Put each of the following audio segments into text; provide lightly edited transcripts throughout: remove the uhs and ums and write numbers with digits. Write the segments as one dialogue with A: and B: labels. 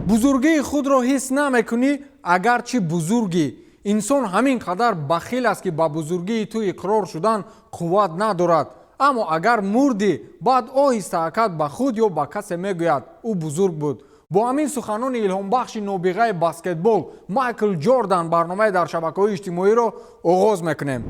A: Бузургии худро ҳис намекунӣ, агарчи бузургӣ. Инсон ҳамин қадар бахил аст, ки ба бузургии ту иқрор шудан қувват надорад. Аммо агар мурдӣ, баъд оҳиста-акат ба худ ё ба касе мегӯяд: ӯ бузург буд. Бо ҳамин суханони илҳомбахши нобиғаи баскетбол Майкл Ҷордан барномаи дар шабакаҳои иҷтимоиро оғоз мекунем.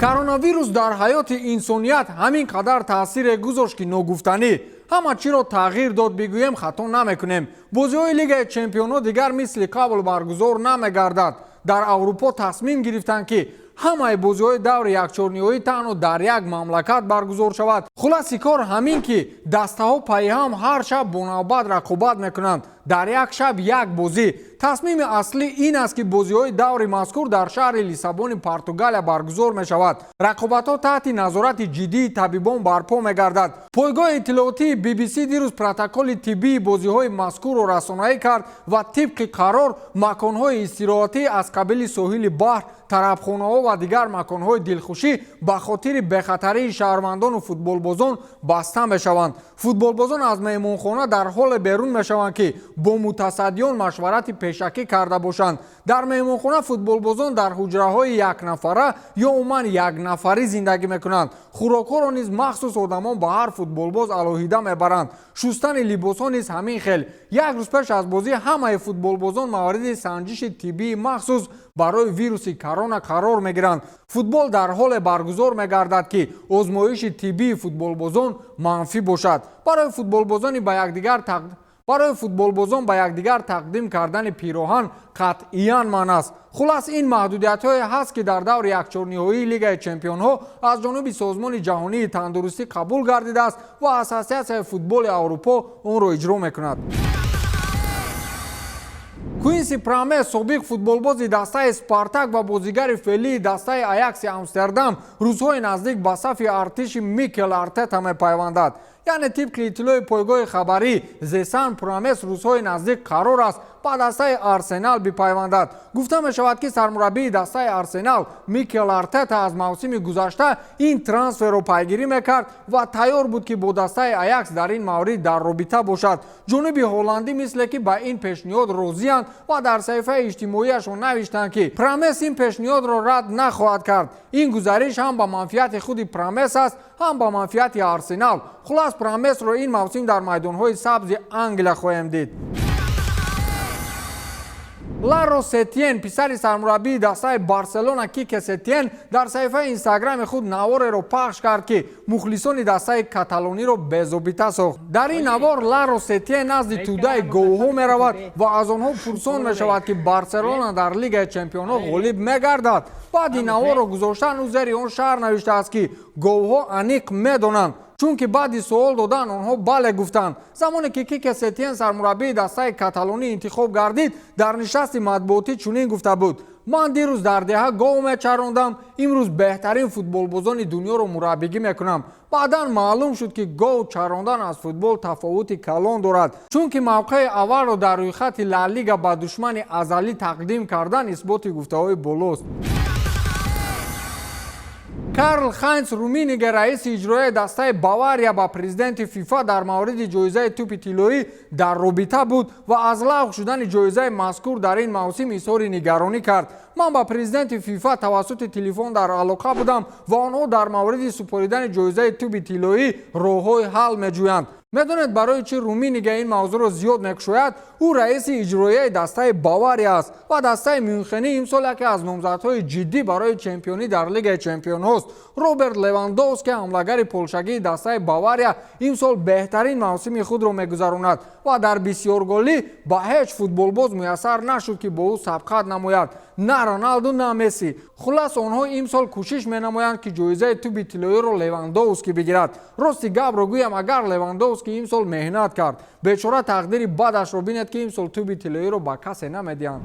A: Коронавирус дар ҳаёти инсоният ҳамин қадар таъсире гузошт, ки ногуфтанӣ. Ҳама чиро тағйир дод, бигӯем, хато намекунем. Бозиҳои Лигаи чемпионҳо дигар мисли қабл баргузор намегардад. Дар Аврупо тасмим гирифтанд, ки ҳамаи бозиҳои даври якчорниҳоӣ танҳо дар як мамлакат баргузор шавад. Хулоси кор ҳамин, ки дастаҳо пайҳам ҳар шаб бо навбат рақобат мекунанд, дар як шаб як бозӣ. Тасмими аслӣ ин аст, ки бозиҳои даври мазкур дар шаҳри Лиссабони Португалия баргузор мешавад. Рақобатҳо таҳти назорати ҷиддии табибон барпо мегардад. Пойгоҳи иттилоотии BBC дирӯз протоколи тиббии бозиҳои мазкурро расонаӣ кард ва тибқи қарор маконҳои истироҳатӣ аз қабили соҳили баҳр, тарабхонаҳо ва дигар маконҳои дилхушӣ ба хотири бехатарии шаҳрвандону футболбозон баста мешаванд. Футболбозон аз меҳмонхона дар ҳоле берун мешаванд, ки бо мутасаддиён машварати пешакӣ карда бошанд. Дар меҳмонхона футболбозон дар ҳуҷраҳои якнафара ё умуман якнафарӣ зиндагӣ мекунанд. Хӯрокҳоро низ махсус одамон ба ҳар футболбоз алоҳида мебаранд. Шустани либосҳо низ ҳамин хел. Як рӯз пеш аз бозӣ ҳамаи футболбозон мавриди санҷиши тиббии махсус барои вируси корона қарор мегиранд. Футбол дар ҳоле баргузор мегардад, ки озмоиши тиббии футболбозон манфӣ бошад. Барои футболбозон ба якдигар тақдим кардани пироҳан қатъиян манъ аст. Хулас, ин маҳдудиятҳое ҳаст, ки дар даври якчорниҳоии Лигаи чемпионҳо аз ҷониби Созмони ҷаҳонии тандурустӣ қабул гардидааст ва Ассотсиатсияи футболи Аврупо онро иҷро мекунад. Куинси Промес, собиқ футболбози дастаи Спартак ва бозигари феълии дастаи Аякси Амстердам, рӯзҳои наздик ба сафи артиши Микел Артета мепайвандад. Яъне, тибқи иттилои пойгоҳи хабарӣ The Sun, Промес рӯзҳои наздик қарор аст ба дастаи Арсенал бипайвандад. Гуфта мешавад, ки сармураббии дастаи Арсенал Микел Артета аз мавсими гузашта ин трансферро пайгирӣ мекард ва тайёр буд, ки бо дастаи Аякс дар ин маврид дар робита бошад. Ҷониби ҳолландӣ мисле ки ба ин пешниҳод розиянд ва дар саҳифаи иҷтимоияшон навиштанд, ки Промес ин пешниҳодро рад нахоҳад кард. Ин гузариш ҳам ба манфиати худи Промес аст, ҳам ба манфиати Арсенал. Хулас, Промесро ин мавсим дар майдонҳои сабзи Англия хоҳем дид. Ларо Сетиен, писари сармураббии дастаи Барселона Кике Сетиен, дар саҳифаи Инстаграми худ навореро пахш кард, ки мухлисони дастаи каталониро безобита сохт. Дар ин навор Ларо Сетиен назди тӯдаи говҳо меравад ва аз онҳо пурсон мешавад, ки Барселона дар Лигаи чемпионҳо ғолиб мегардад. Баъди наворро гузоштан, ӯ зери он шарҳ навиштааст, ки говҳо аниқ медонанд, чунки баъди суол додан онҳо бале гуфтанд. Замоне ки Кике Сетиен сармураббии дастаи каталонӣ интихоб гардид, дар нишасти матбуотӣ чунин гуфта буд: «Ман дирӯз дар деҳа гов мечарондам, имрӯз беҳтарин футболбозони дунёро мураббигӣ мекунам». Баъдан маълум шуд, ки гов чарондан аз футбол тафовути калон дорад, чунки мавқеи аввалро дар рӯйхати Ла Лига ба душмани азалӣ тақдим кардан исботи гуфтаҳои болост. Карл Хайнц Руминиге, раиси иҷроияи дастаи Бавария, ба президенти ФИФА дар мавриди ҷоизаи тӯпи тиллоӣ дар робита буд ва аз лағв шудани ҷоизаи мазкур дар ин мавсим изҳори нигаронӣ кард. «Ман ба президенти ФИФА тавассути телефон дар алоқа будам ва онҳо дар мавриди супоридани ҷоизаи тӯпи тиллоӣ роҳҳои ҳал меҷӯянд». Медонед, барои чӣ Руминиге ин мавзӯъро зиёд мекушояд? Ӯ раиси иҷроияи дастаи Бавария аст ва дастаи Мюнхенӣ имсол яке аз номзадҳои ҷиддӣ барои чемпионӣ дар Лигаи чемпионҳост. Роберт Левандовски, ҳамлагари полшагии дастаи Бавария, имсол беҳтарин мавсими худро мегузаронад ва дар бисёрголӣ ба ҳеҷ футболбоз муяссар нашуд, ки бо ӯ сабқат намояд, на Роналду, на Месси. Хулас, онҳо имсол кӯшиш менамоянд, ки ҷоизаи тӯби тиллоиро Левандовски бигирад. Рости гапро гӯям, агар Левандовски имсол меҳнат кард, бечора тақдири бадашро бинед, ки имсол тӯби тиллоиро ба касе намедиҳанд.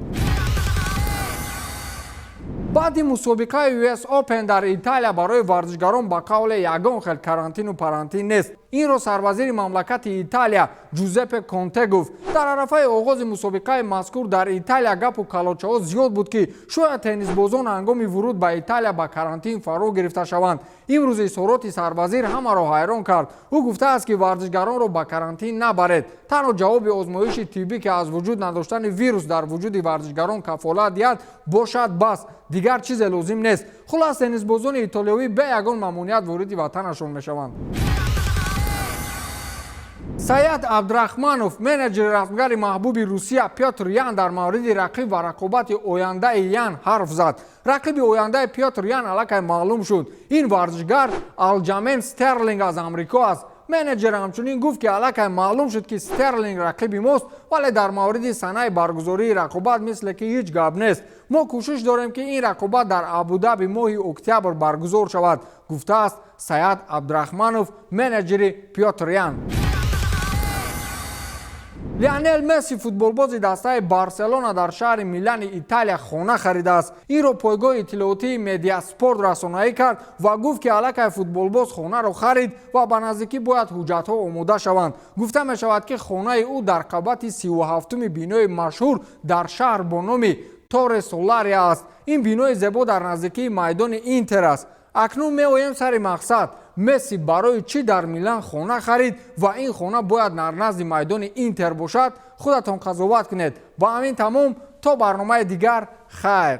A: Баъди мусобиқаи US Open дар Италия барои варзишгарон ба қавле ягон хел карантину парантин нест. Инро сарвазири мамлакати Италия Ҷузеппе Конте гуфт. Дар арафаи оғози мусобиқаи мазкур дар Италия гапу калочаҳо зиёд буд, ки шояд теннисбозон ҳангоми вуруд ба Италия ба карантин фаро гирифта шаванд. Имрӯз изҳороти сарвазир ҳамаро ҳайрон кард. Ӯ гуфтааст, ки варзишгаронро ба карантин набаред, танҳо ҷавоби озмоиши тиббӣ, ки аз вуҷуд надоштани вирус дар вуҷуди варзишгарон кафолат диҳад, бошад, бас, дигар чизе лозим нест. Хулас, теннисбозони итолиёвӣ бе ягон мамоният вориди ватанашон мешаванд. Саят Абдурахманов, менеҷери расмгари маҳбуби Русия Пётр Ян, дар мавриди рақиб ва рақобати ояндаи Ян ҳарф зад. Рақиби ояндаи Пётр Ян аллакай маълум шуд. Ин варзишгар Алҷамен Стерлинг аз Амрико аст. Менеҷер ҳамчунин гуфт, ки аллакай маълум шуд, ки Стерлинг рақиби мост, вале дар мавриди санаи баргузории рақобат мисле ки ҳеҷ гап нест. Мо кӯшиш дорем, ки ин рақобат дар Абудаби моҳи октябр баргузор шавад, гуфтааст Саят Абдурахманов, менеҷери Пётр Ян. Лионел Месси, футболбози дастаи Барселона, дар шаҳри Милани Италия хона харидааст. Инро пойгоҳи иттилоотии Медиаспорт расонаӣ кард ва гуфт, ки аллакай футболбоз хонаро харид ва ба наздикӣ бояд ҳуҷҷатҳо омода шаванд. Гуфта мешавад, ки хонаи ӯ дар қабати 37-уми бинои машҳур дар шаҳр бо номи Торре Солария аст. Ин бинои зебо дар наздикии майдони Интер аст. Акнун меоем сари мақсад: Месси барои чӣ дар Милан хона харид ва ин хона бояд дар назди майдони Интер бошад? Худатон қазоват кунед. Ба ҳамин тамом, то барномаи дигар, хайр.